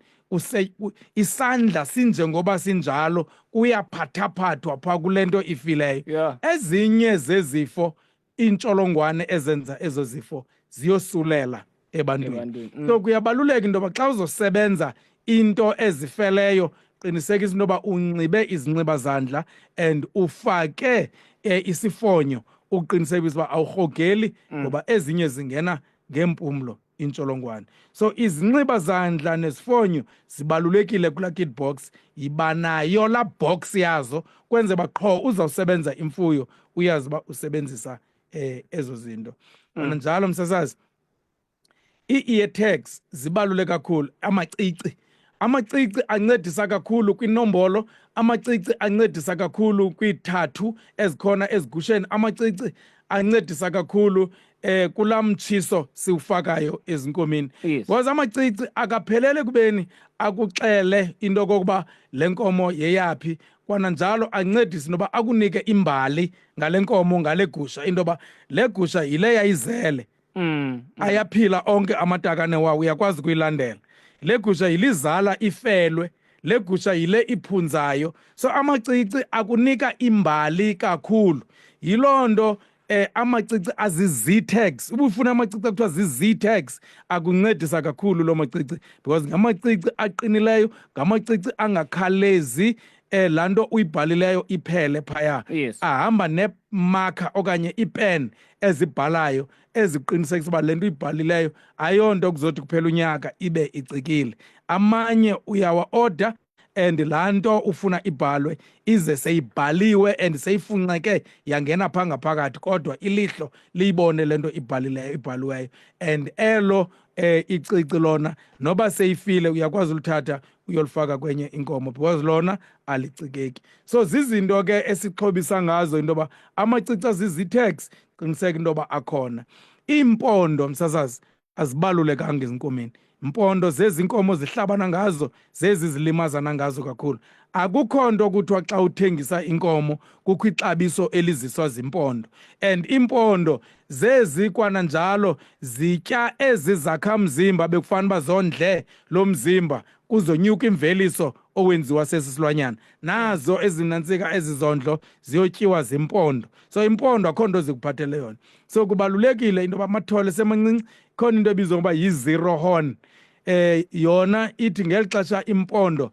[SPEAKER 3] Isandla sinjengoba sinjalo, kuyaphathaphathwa phaa kule nto ifileyo. Ezinye zezifo, iintsholongwane ezenza ezo zifo ziyosulela ebantwini.
[SPEAKER 2] Ebantwini.
[SPEAKER 3] So kuyabaluleka into yoba xa uzosebenza into ezifeleyo, qinisekisa into yoba unxibe izinxiba zandla and ufake isifonyo ukuqinisekisa uba awurhogeli, ngoba ezinye zingena ngeempumlo intsholongwane. So izinxiba zandla nezifonyo zibalulekile kulaa kit box. Yiba nayo laa box yazo, kwenze uba qho uzawusebenza imfuyo uyazi uba usebenzisa ezo zinto. Kananjalo, msasazi, ii-ear tags zibaluleke kakhulu. Amacici ancedisa kakhulu kwinombolo, amacici ancedisa kakhulu kwiithathu ezikhona ezigusheni, amacici ancedisa kakhulu kulaa mtshiso siwufakayo ezinkomeni. Because amacici akaphelele kubeni akuxele into okokuba le nkomo yeyaphi, kwananjalo ancedise intoba akunike imbali ngale nkomo, ngale gusha, into yoba le gusha yile yayizele, ayaphila onke amatakane wawo, uyakwazi ukuyilandela. Le gusha yilizala ifelwe, le gusha yile iphunzayo. So amacici akunika imbali kakhulu. Yiloo nto amacici azi-Z-tags. Ubufuna amacici akuthiwa zii-Z-tags, akuncedisa kakhulu loo macici, because ngamacici aqinileyo, ngamacici angakhalezi laa nto uyibhalileyo iphele phaya. Ahamba nemarker okanye ipen ezibhalayo, eziqinisekisa uba le nto uyibhalileyo ayonto kuzothi kuphela unyaka ibe icikile. Amanye uyawa-order and laa nto ufuna ibhalwe ize seyibhaliwe and seyifunxeke yangena phaa ngaphakathi, kodwa ilihlo liyibone le nto ibhalileyo, ibhaliweyo. And elo icici lona, noba seyifile, uyakwazi ulithatha uyolifaka kwenye inkomo because lona alicikeki. So zizinto ke esixhobisa ngazo into yoba amacici azizi-tags, qiniseka into yoba akhona. Iimpondo, msasazi, azibalulekanga ezinkomeni. Impondo zezi nkomo zihlabana ngazo, zezi zilimazana ngazo kakhulu. Akukho nto kuthiwa xa uthengisa inkomo kukho ixabiso eliziswa zimpondo. And iimpondo zezi kwananjalo zitya ezi zakhamzimba bekufanele uba zondle lo mzimba, kuzonyuka imveliso owenziwa sesi silwanyana. Nazo ezinantsika ezi zondlo ziyotyiwa zimpondo. So impondo akho nto zikuphathele yona. So kubalulekile into yoba amathole semancinci, khona into ebizwa ngoba yi-zero horn. Yona ithi ngeli xesha impondo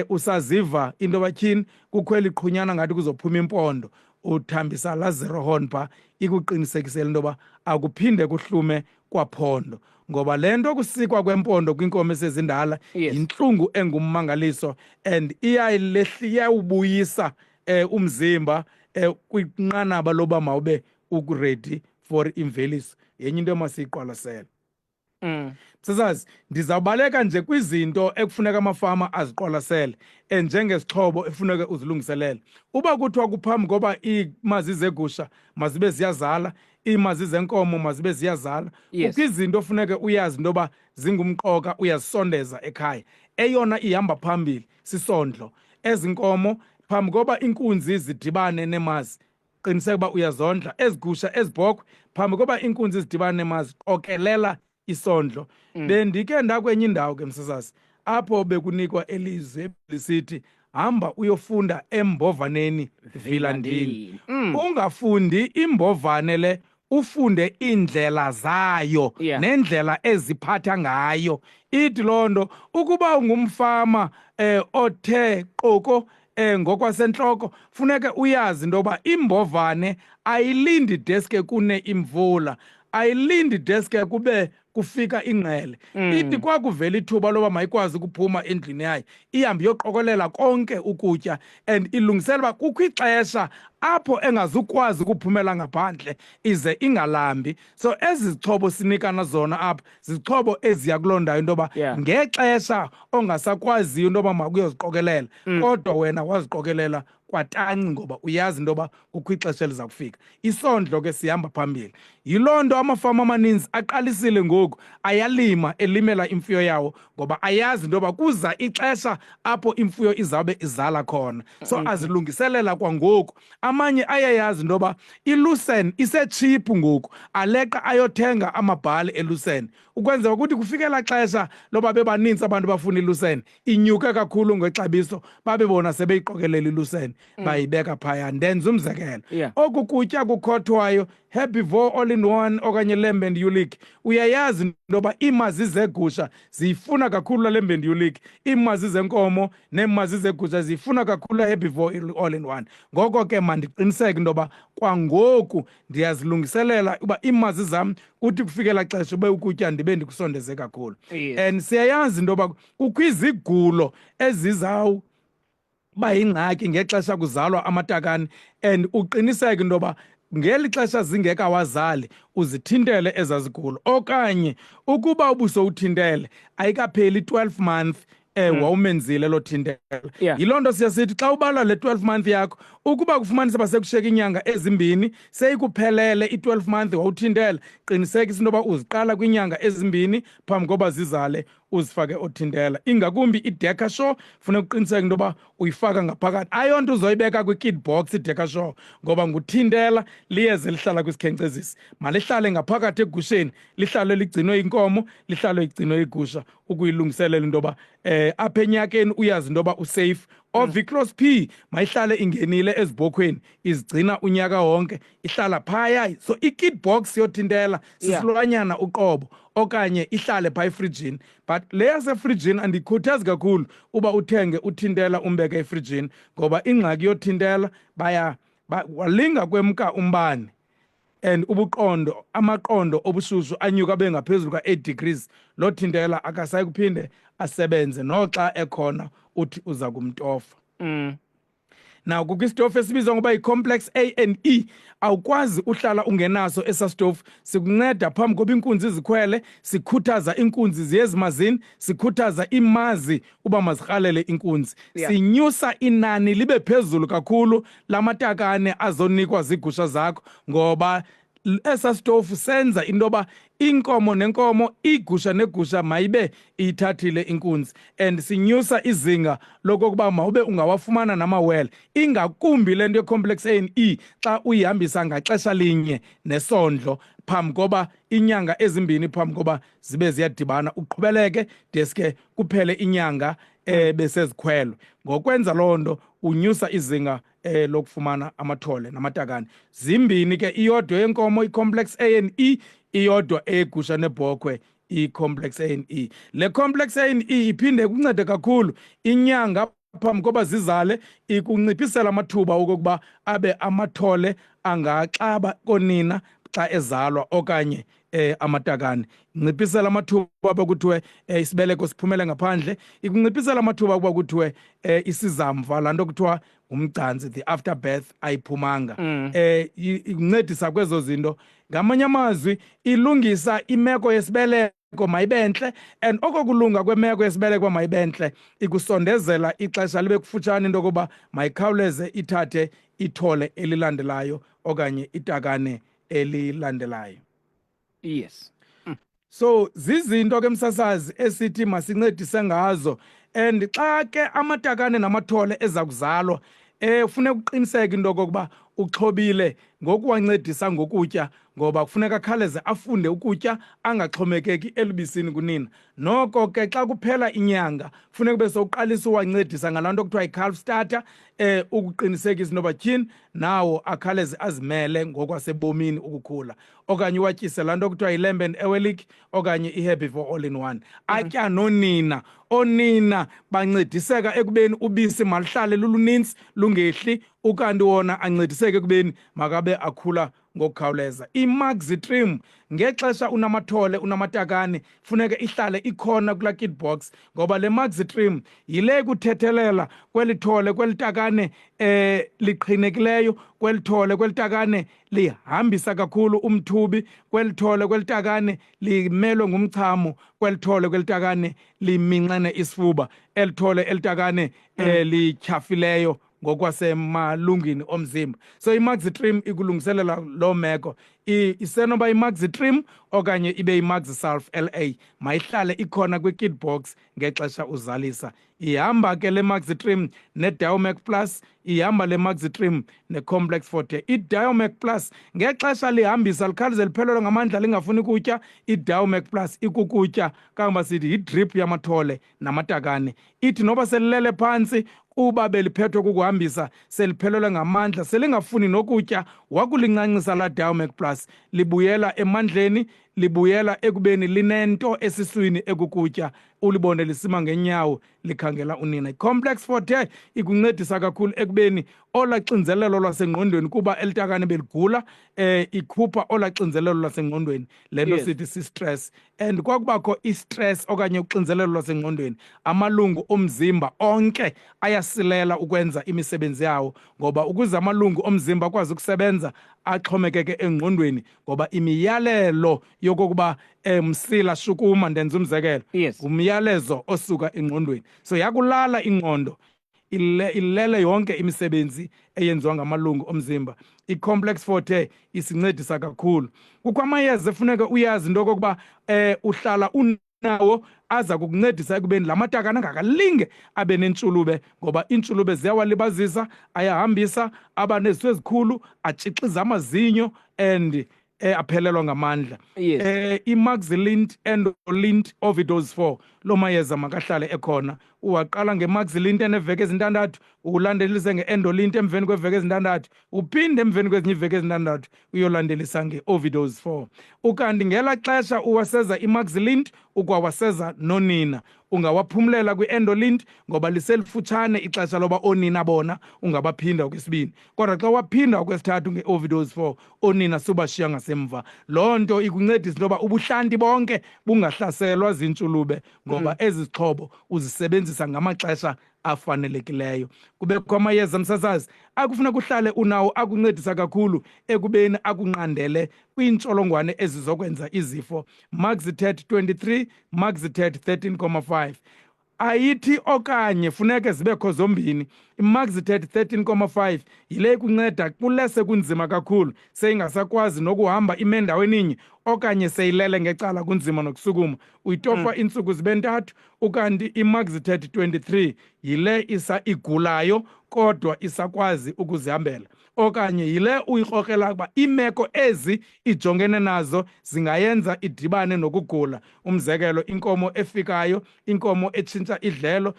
[SPEAKER 3] usaziva into yoba tyhini kukho eli qhunyana ngathi kuzophuma impondo, uthambisa laa zero horn phaa, ikuqinisekisele into yoba akuphinde kuhlume kwaphondo. Ngoba le nto kusikwa kwempondo kwinkomo esezindala yintlungu engummangaliso and iyawubuyisa umzimba kwinqanaba loba mawube uready for imveliso. Yenye into emasiyiqwalasele. Msasazi, ndizawubaleka nje kwizinto ekufuneka amafama aziqwalasele njengesixhobo efuneka uzilungiselele. Uba kuthiwa kuphambi koba iimazi zegusha mazibe ziyazala, iimazi zenkomo mazibe ziyazala, kukho izinto ofuneke uyazi into yoba zingumqoka, uyazisondeza ekhaya. Eyona ihamba phambili sisondlo. Ezi nkomo phambi koba inkunzi zidibane nemazi, qiniseka uba uyazondla. Ezi gusha, ezi bhokhwe, phambi koba inkunzi zidibane nemazi, qokelela isondlo. Bendike ndakwenye indawo ke, msasazi, apho bekunikwa elizwi lisithi hamba uyofunda embovaneni vilandini. Ungafundi imbovane le, ufunde iindlela zayo nendlela eziphatha ngayo. Ithi loo nto ukuba ungumfama othe qoko ngokwasentloko, funeke uyazi into yoba imbovane ayilindi deske kune imvula, ayilindi deske kube Kufika ingqele, ithi kwakuvela ithuba loba mayikwazi ukuphuma endlini yayo, ihambe iyoqokelela konke ukutya and ilungisela uba kukho ixesha apho engazukwazi ukuphumela ngaphandle ize ingalambi. So ezi zixhobo sinikana zona apha zixhobo eziya kuloo ndawo, into yoba ngexesha ongasakwaziyo into yoba makuyoziqokelela, kodwa wena waziqokelela kwatanci ngoba uyazi into yoba kukho ixesha eliza kufika. Isondlo ke sihamba phambili. Yiloo nto amafama amaninzi aqalisile ngoku ayalima, elimela imfuyo yawo, ngoba ayazi into yoba kuza ixesha apho imfuyo izawube izala khona. So azilungiselela kwangoku. Amanye ayayazi into yoba ilusen isetshiphu ngoku, aleqa ayothenga amabhali elusen ukwenzela ukuthi kufike elaa xesha loba bebaninzi abantu bafuna ilusen, inyuke kakhulu ngexabiso, babe bona sebeyiqokelela ilusen, bayibeka phaya. Ndenza umzekelo, oku kutya kukhothwayo, Herbivore all in one okanye Lamb and Ulick, uyayazi into yoba iimazi zegusha ziyifuna kakhulu la Lamb and Ulick, iimazi zenkomo neemazi zegusha ziyifuna kakhulu la Herbivore all in one. Ngoko ke mandiqiniseke into yoba kwangoku ndiyazilungiselela uba iimazi zam kuthi kufikela xesha ube ukutya ndibe ndikusondeze kakhulu. And siyayazi into yoba kukho izigulo ezizawu ba yingxaki ngexesha kuzalwa amatakane, and uqiniseke into yoba ngeli xesha zingekawazali uzithintele ezaa zigulo, okanye ukuba ubusowuthintele ayikapheli 12 month wawumenzile lo thintela. Yiloo nto siye sithi xa ubala le 12 month yakho, ukuba kufumanisa uba sekushiyeka iinyanga ezimbini seyikuphelele i-12 month wawuthintela, qinisekisa into yoba uziqala kwiinyanga ezimbini phambi koba zizale, uzifake othintela, ingakumbi ideka show. Funeka uqiniseke into yoba uyifaka ngaphakathi, ayonto uzoyibeka kwi-kid box ideka show, ngoba nguthintela, liyeze lihlala kwisikhenkcezisi. Malihlale ngaphakathi egusheni, lihlale ligcinwe inkomo, lihlale igcinwe igusha, ukuyilungiselela into yoba apha enyakeni uyazi into yoba usafe. Ovicross P mayihlale ingenile ezibhokhweni, izigcina unyaka wonke, ihlala phaya. So i-kid box yothintela sisilwanyana uqobo, okanye ihlale phaa efrijini, but le yasefrijini andiyikhuthazi kakhulu uba uthenge uthintela umbeke efrijini, ngoba ingxaki yothintela baya walinga kwemka umbane and ubuqondo, amaqondo obushushu anyuka abe ngaphezulu ka-8 degrees, loo thintela akasayi kuphinde asebenze noxa ekhona uthi uza kumtofa. Now kukho isitofu esibizwa ngoba yi-complex A and E. Awukwazi uhlala ungenaso esa sitofu. Sikunceda phambi koba iinkunzi zikhwele, sikhuthaza iinkunzi ziye ezimazini, sikhuthaza iimazi uba mazirhalele inkunzi. Sinyusa inani libe phezulu kakhulu lamatakane azonikwa ziigusha zakho, ngoba esa sitofu senza into yoba inkomo nenkomo, igusha negusha mayibe iyithathile inkunzi, and sinyusa izinga lokokuba mawube ungawafumana namawele, ingakumbi le nto ye-complex A and E xa uyihambisa ngaxesha linye nesondlo, phambi koba inyanga ezimbini phambi koba zibe ziyadibana, uqhubeleke deske kuphele inyanga besezikhwelwe. Ngokwenza loo nto unyusa izinga lokufumana amathole namatakane. Zimbini ke, iyodwa yenkomo i-complex A and E, iyodwa eyegusha nebhokhwe i-complex A and E. Le complex A and E iphinde ikuncede kakhulu inyanga phambi koba zizale, ikunciphisela amathuba okokuba abe amathole angaxaba konina xa ezalwa okanye amatakane. Inciphisela amathuba uba kuthiwe isibeleko siphumele ngaphandle, ikunciphisela amathuba ukuba kuthiwe isizamva, laa nto kuthiwa ngumgcantsi, the afterbirth, ayiphumanga. Ikuncedisa kwezo zinto. Ngamanye amazwi ilungisa imeko yesibeleko mayibe ntle, and oko kulunga kwemeko yesibeleko mayibe ntle ikusondezela ixesha libe kufutshane into yokuba mayikhawuleze ithathe ithole elilandelayo okanye itakane elilandelayo. So zizinto ke, msasazi, esithi masincedise ngazo. And xa ke amatakane namathole eza kuzalwa, kufuneka uqiniseke into okokuba uxhobile ngokuwancedisa ngokutya, ngoba kufuneka akhawuleze afunde ukutya, angaxhomekeki elubisini kunina. Noko ke xa kuphela inyanga kufuneka ube sowuqalisa uwancedisa ngalaa nto kuthiwa yi-calf starter, ukuqinisekisa into yoba tyhini nawo akhawuleze azimele ngokwasebomini ukukhula, okanye uwatyise laa nto kuthiwa yi-Lamb and Ewelik okanye i-Herbivore all in one. Atya nonina, onina bancediseka ekubeni ubisi maluhlale luluninzi, lungehli, ukanti wona ancediseke ekubeni makabe akhula. Ngokukhawuleza iMaxitrim ngexesha unamathole unamatakane funeka ihlale ikhona kulaa kit box, ngoba le Maxitrim yile kuthethelela kweli thole, kweli takane liqhinekileyo, kweli thole, kweli takane lihambisa kakhulu umthubi, kweli thole, kweli takane limelwe ngumchamo, kweli thole, kweli takane liminxene isifuba, eli thole, eli takane lityhafileyo ngokwasemalungwini omzimba. So iMaxitrim ikulungiselela loo meko. Isenoba iMaxitrim okanye ibe iMaxisulf LA, mayihlale ikhona kwi-kit box ngexesha uzalisa. Ihamba ke le Maxitrim neDiomac Plus, ihamba le Maxitrim neComplex Forte. IDiomac Plus ngexesha lihambisa likhawuleze liphelelwe ngamandla lingafuni kutya, iDiomac Plus ikukutya kangoba sithi yidrip yamathole namatakane. Ithi noba selilele phantsi kuba beliphethwe kukuhambisa, seliphelelwe ngamandla, selingafuni nokutya, wakulincancisa laa Diomac Plus libuyela emandleni, libuyela ekubeni linento esiswini ekukutya, ulibone lisima ngenyawo likhangela unina. IComplex Forte ikuncedisa kakhulu ekubeni ola xinzelelo lwasengqondweni, kuba elitakane beligula, ikhupha ola xinzelelo lwasengqondweni, le nto sithi si-stress. And kwakubakho i-stress okanye uxinzelelo lwasengqondweni, amalungu omzimba onke ayasilela ukwenza imisebenzi yawo, ngoba ukuze amalungu omzimba akwazi ukusebenza axhomekeke engqondweni, ngoba imiyalelo yokokuba msila shukuma, ndenza umzekelo, ngumyalezo osuka engqondweni. So yakulala ingqondo, ilele yonke imisebenzi eyenziwa ngamalungu omzimba. I-Complex Forte isincedisa kakhulu. Kukho amayeza efuneka uyazi into yokokuba uhlala unawo, aza kukuncedisa ekubeni la matakane angakalinge abe nentshulube, ngoba iintshulube ziyawalibazisa, ayahambisa, aba nezisu ezikhulu, atshixiza amazinyo and aphelelwa ngamandla. IMaxilint, Endolint, Ovidose 4, loo mayeza makahlale ekhona. Uwaqala ngeMaxilint eneveki ezintandathu, ulandelise nge-Endolint emveni kweeveki ezintandathu, uphinde emveni kwezinye iiveki ezintandathu uyolandelisa nge-Ovidose 4. Ukanti ngela xesha uwaseza iMaxilint, ukwawaseza nonina. Ungawaphumlela kwi-Endolint ngoba liselifutshane ixesha loba oonina bona ungabaphinda okwesibini. Kodwa xa waphinda okwesithathu nge-Ovidose 4, oonina subashiya ngasemva. Loo nto ikuncedisa into yoba ubuhlanti bonke bungahlaselwa ziintshulube, ngoba ezi zixhobo uzisebenzisa ngamaxesha afanelekileyo. Kubekho amayeza, msasazi, akufuneka uhlale unawo, akuncedisa kakhulu ekubeni akunqandele kwiintsholongwane ezizokwenza izifo. Maxitet 23, Maxitet 13.5. Ayithi okanye, funeke zibekho zombini. IMaxitet 13.5 yile ikunceda kule sekunzima kakhulu, seyingasakwazi nokuhamba ime endaweninye okanye seyilele ngecala kunzima nokusukuma. Uyitofa iintsuku zibe ntathu. Ukanti iMaxitet 23 yile isa igulayo kodwa isakwazi ukuzihambela, okanye yile uyikrokrela ukuba iimeko ezi ijongene nazo zingayenza idibane nokugula. Umzekelo, inkomo efikayo, inkomo etshintsha idlelo,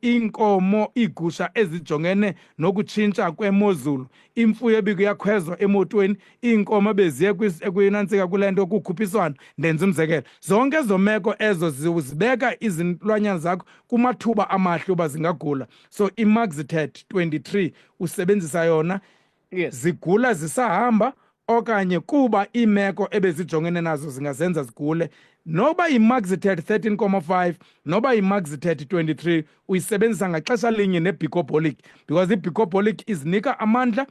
[SPEAKER 3] inkomo, iigusha ezijongene nokutshintsha kwemozulu, imfuyo ebikuyakhwezwa emotweni, iinkomo ebeziye kwinantsika kule nto kukhuphiswano, ndenza umzekelo. Zonke ezo meko ezo zibeka izilwanyana zakho kumathuba amahle uba zingagula. So iMaxitet 23 usebenzisa yona zigula zisahamba okanye kuba iimeko ebezijongene nazo zingazenza zigule. Noba yiMaxitet 13.5 noba yiMaxitet 23, uyisebenzisa ngaxesha linye neBicobolic, because iBicobolic izinika amandla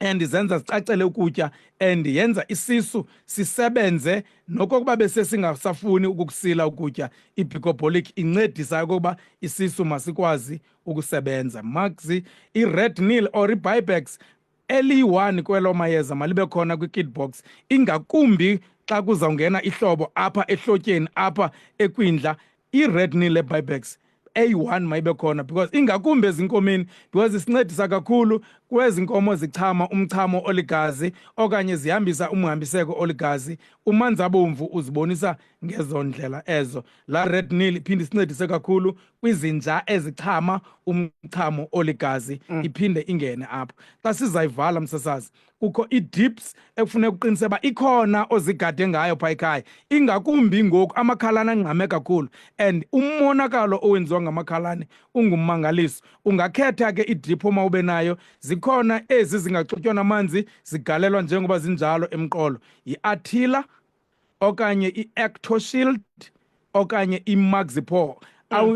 [SPEAKER 3] and izenza zicacele ukutya and yenza isisu sisebenze nokokuba besesingasafuni ukukusila ukutya. IBicobolic incedisa okokuba isisu masikwazi ukusebenza. Maxi, i-Red Nil or i-Bibex eliyi-1 kwelo mayeza malibe khona kwi-kit box, ingakumbi xa kuzawungena ihlobo apha ehlotyeni, apha ekwindla. I-Red Nil eBibex eyi-1 mayibe khona, because ingakumbi ezinkomeni, because isincedisa kakhulu kwezi nkomo zichama umchamo oligazi okanye zihambisa umhambiseko oligazi. Umanzi abomvu uzibonisa ngezo ndlela ezo. La Red Nil iphinde isincedise kakhulu kwizinja ezichama umchamo oligazi, iphinde ingene apho. Xa sizayivala, msasazi, kukho ii-dips ekufuneka uqinise uba ikhona ozigade ngayo phaa ekhaya, ingakumbi ngoku amakhalane angxame kakhulu and umonakalo owenziwa ngamakhalane ungummangaliso. Ungakhetha ke idiphu omawube nayo. Zikhona ezi zingaxutywa namanzi, zigalelwa njengoba zinjalo emqolo. Yi-Attila okanye i-Ectoshield okanye iMaxipor.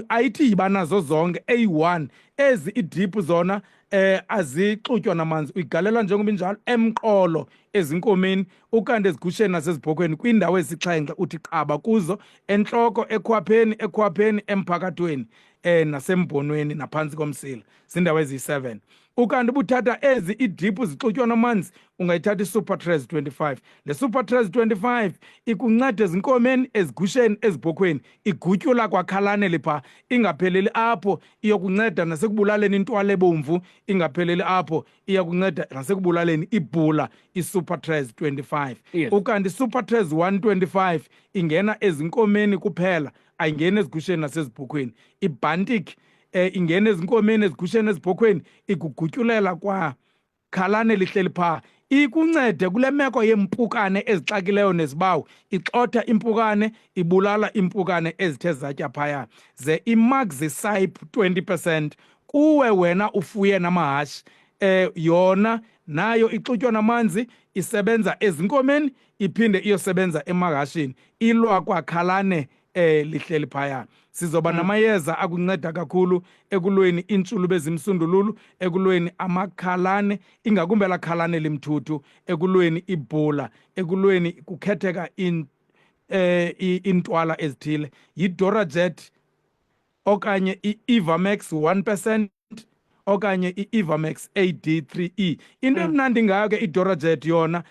[SPEAKER 3] Ayithi yiba nazo zonke eyi-one. Ezi idiphu zona azixutywa namanzi, uyigalela njengoba injalo emqolo ezinkomeni, ukanti ezigusheni nasezibhokhweni kwiindawo ezisixhenxe uthi qaba kuzo, entloko, ekhwapheni, ekhwapheni, emphakathweni, nasembhonweni naphantsi komsila. Ziindawo eziyi-7. Ukanti ubuthatha ezi idiphu zixutywa namanzi, ungayithatha iSupertres 25. Le Supertres 25 ikunceda ezinkomeni, ezigusheni, ezibhokhweni, igutyula kwakhalane lipha, ingapheleli apho, iyokunceda nasekubulaleni intwala ebomvu, ingapheleli apho, iyakunceda nasekubulaleni ibhula iSupertres 25. Ukanti iSupertres 125 ingena ezinkomeni kuphela, ayingeni ezigusheni nasezibhokhweni. IBantic ingena ezinkomeni, ezigusheni, ezibhokhweni, igugutyulela kwa khalane lihleli phaa, ikuncede kule meko yeempukane ezixakileyo nezibawu, ixotha impukane, ibulala iimpukane ezithe zatya phaya. Ze iMaxicyp 20% kuwe wena ufuye namahashe, yona nayo ixutywa namanzi, isebenza ezinkomeni iphinde iyosebenza emahashini, ilwa kwakhalane lihleli phaya. Sizoba namayeza akunceda kakhulu ekulweni iintshulube ezimsundululu, ekulweni amakhalane, ingakumbi elakhalane limthuthu, ekulweni ibhula, ekulweni kukhetheka iintwala ezithile. YiDorajet okanye i-Ivamax 1% okanye i-Ivamax AD3E. Into emnandi ngayo ke iDorajet yona,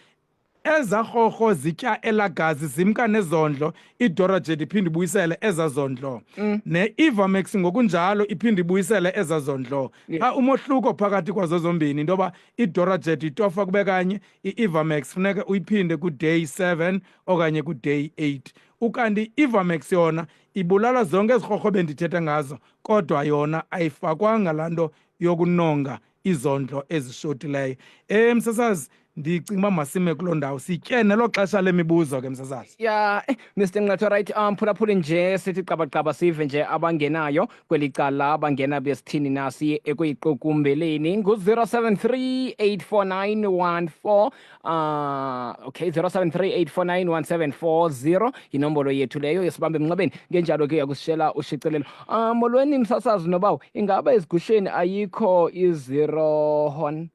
[SPEAKER 3] eza rhorho zitya elagazi zimka nezondlo, iDorajet iphinde ibuyisele eza zondlo. Ne-Ivamax ngokunjalo iphinde ibuyisele eza zondlo. Xa umohluko phakathi kwazo zombini into yoba iDorajet itofa kube kanye, i-Ivamax funeka uyiphinde ku-day 7 okanye ku-day 8. Ukanti i-Ivamax yona ibulala zonke ezi rhorho bendithetha ngazo, kodwa yona ayifakwanga laa nto yokunonga izondlo ezishotileyo. Msasazi, ndicinga uba masime kuloo ndawo, sitye nelo xesha lemibuzo ke, msasazi.
[SPEAKER 2] Ya, Mr Nqatho, right, phulaphuli nje sithi qabaqaba sive nje abangenayo kweli cala, bangena besithini na, siye ekuyiqukumbeleni. Ngu-073 849 14, okay, 073 849 1740 yinombolo yethu leyo yesibambe emnxebeni. Ngenjalo ke uyakusishela ushicilelo. Molweni msasazi nobawo, ingaba ezigusheni ayikho i-zero horn?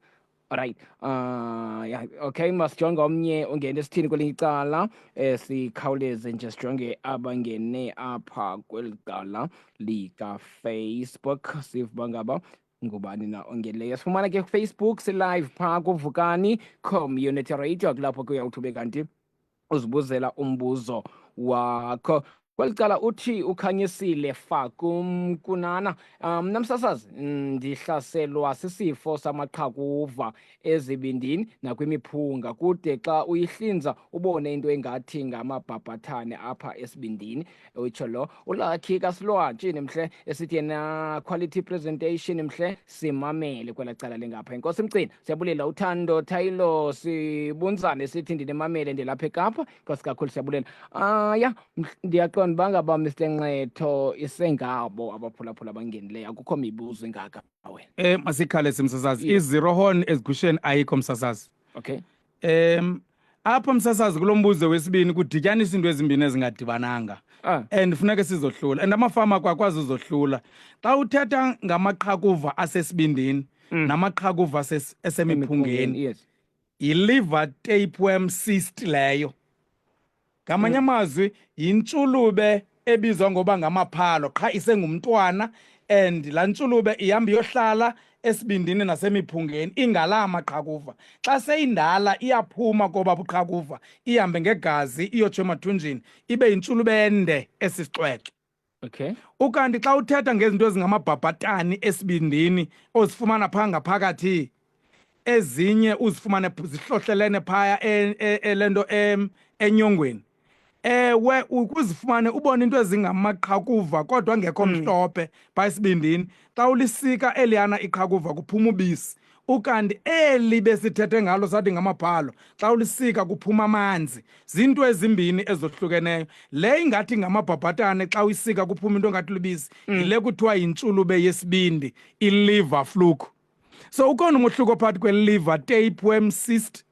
[SPEAKER 2] Alright. Yeah, okay, masijonge omnye ungene esithini kwelinye icala. Sikhawuleze nje sijonge abangene apha kweli cala lika Facebook, sive uba ngaba ngubani na ongenileyo. Sifumana ke kuFacebook, si-live phaa kuVukani Community Radio, kulapho ke uyawuthi ube kanti uzibuzela umbuzo wakho. Kweli cala uthi ukhanyisile Fakumkunana, mna msasazi ndihlaselwa sisifo samaqhakuva ezibindini nakwimiphunga, kude xa uyihlinza ubone into engathi ngamabhabhathane apha esibindini. Utsho lo uLucky kaSilwatshini mhle, esithi yena quality presentation mhle, simamele kwela cala lengapha. Inkosi Mcina, siyabulela. Uthando Thayilo Sibunzane sithi ndinimamele ndilapha eKapa. Nkosi kakhulu, siyabulela. Ya, ndiyaqonda uba ngaba Mr Nqetho isengabo abaphulaphula abangenileyo, akukho mibuzo ingaka wena.
[SPEAKER 3] Masikhale simsasazi. I-zero horn ezigusheni ayikho, msasazi. Apha msasazi, kulo mbuzo wesibini kudityaniswa into ezimbini ezingadibananga. And funeke sizohlula, and amafama kwakwazi uzohlula. Xa uthetha ngamaqhakuva asesibindini namaqhakuva esemiphungeni, yi-liver tapeworm cyst leyo. Ngamanye amazwi yintshulube ebizwa ngoba ngamaphalo, qha isengumntwana, and laa ntshulube ihamba iyohlala esibindini nasemiphungeni ingalaa maqhakuva. Xa seyindala iyaphuma koba buqhakuva, ihambe ngegazi iyotsho emathunjini, ibe yintshulube ende esisixwexwe. Ukanti xa uthetha ngezinto ezingamabhabhatani esibindini ozifumana phaa ngaphakathi, ezinye uzifumane zihlohlelene phaya le nto enyongweni, ewe, ukuzifumane ubone into ezingamaqhakuva kodwa angekho mhlophe phaa esibindini. Xa ulisika eliyana iqhakuva kuphuma ubisi, ukanti eli besithethe ngalo sathi ngamaphalo, xa ulisika kuphuma amanzi. Zinto ezimbini ezohlukeneyo. Le ingathi ngamabhabhatane, xa uyisika kuphuma into engathi lubisi, yile kuthiwa yintshulube yesibindi, i-liver fluke. So ukhona umohluko phakathi kwe-liver tapeworm cyst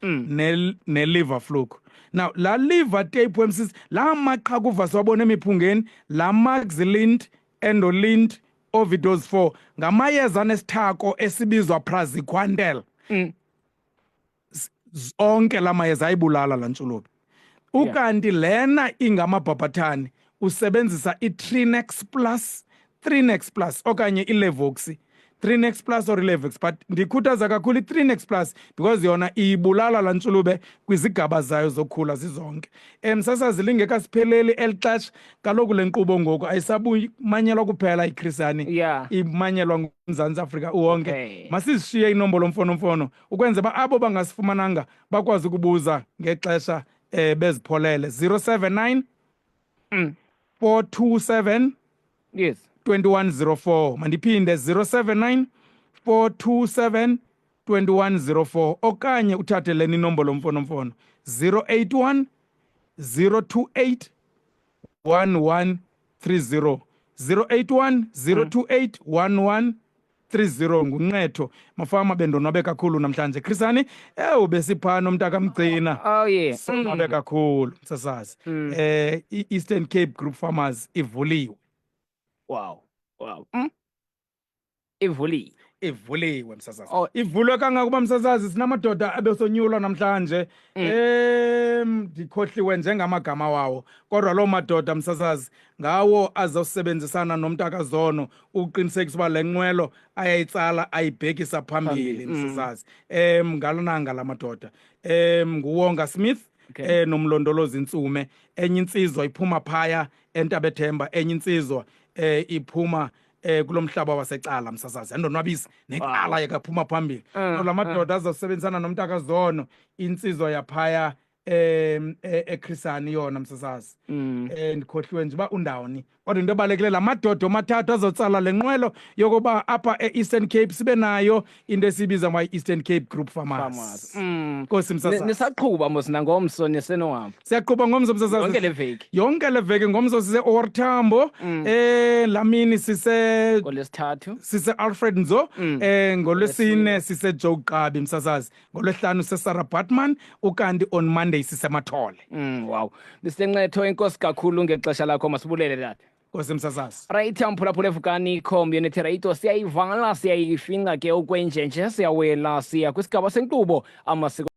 [SPEAKER 3] ne-liver fluke. Now la liver tapeworm cyst, la maqhakuva siwabona emiphungeni, la Maxilint, Endolint, Ovidose 4 ngamayeza anesithako esibizwa praziquantel. Onke la mayeza ayibulala laa ntshulube. Ukanti lena ingamabhabhathane usebenzisa i-Trinex Plus, Trinex Plus okanye iLevoxy. Trinex Plus or iLevox, but ndikhuthaza kakhulu iTrinex Plus because yona iyibulala laa ntshulube kwizigaba zayo zokhula zizonke. Msasazi, lingekasipheleli eli xesha, kaloku le nkqubo ngoku ayisabumanyelwa kuphela iChris Hani, imanyelwa nguMzantsi Afrika uwonke. Masizishiye inombolo mfonomfono ukwenzela uba abo bangasifumananga bakwazi ukubuza ngexesha bezipholele. 079 427 2104. Mandiphinde, 079 427 2104, okanye uthathe lena inombolo mfonomfono, 081 028 1130, 081 028 1130. Ngunqetho mafama. Bendonwabe kakhulu namhlanje, Chris Hani. Ewu, besipha nomntakamgcina. Sonwabe kakhulu, msasazi. I-Eastern Cape Group Farmers ivuliwe.
[SPEAKER 2] Wow. Ivuliwe.
[SPEAKER 3] Ivuliwe, msasazi.
[SPEAKER 2] Oh.
[SPEAKER 3] Ivulwe kangakuba, msasazi, sinamadoda abesonyulwa namhlanje. Ndikhohliwe njengamagama wawo, kodwa loo madoda, msasazi, ngawo azosebenzisana nomntakazono ukuqinisekisa uba le nqwelo ayayitsala ayibhekisa phambili.
[SPEAKER 2] Phambili.
[SPEAKER 3] Msasazi, ngalonanga la madoda nguWonga Smith nomlondolozi Ntsume. Enye insizwa iphuma phaya eNtabethemba, enye insizwa iphuma kulo mhlaba wasecala, msasazi. Andonwabisa necala yakaphuma phambili. So la madoda azosebenzisana nomntakazono. Insizwa yaphaya eChris Hani yona, msasazi, ndikhohliwe nje uba undawoni, kodwa into ebalulekileyo, la madoda omathathu azotsala le nqwelo yokuba apha e-Eastern Cape sibe nayo into esiyibiza ngoba yi-Eastern Cape Group Farmers.
[SPEAKER 2] Farmers.
[SPEAKER 3] Nkosi, msasazi.
[SPEAKER 2] Nisaqhuba mos nangomso, nisenohamba?
[SPEAKER 3] Siyaqhuba ngomso, msasazi.
[SPEAKER 2] Yonke le veki.
[SPEAKER 3] Yonke le veki. Ngomso sise-OR Tambo, lamini sise
[SPEAKER 2] Ngolwesithathu.
[SPEAKER 3] Sise Alfred Nzo. Ngolwesine sise Joe Gqabi, msasazi. Ngolwesihlanu sise Sarah Baartman, ukanti on Monday siseMathole.
[SPEAKER 2] Wow. Mr Nqetho, enkosi kakhulu ngexesha lakho, masibulele, tata.
[SPEAKER 3] Nkosi, msasazi.
[SPEAKER 2] Right, mphulaphula eVukani Community Radio, siyayivala, siyayifinca ke okwenjenje, siyawela siya kwisigaba senkqubo amasiko.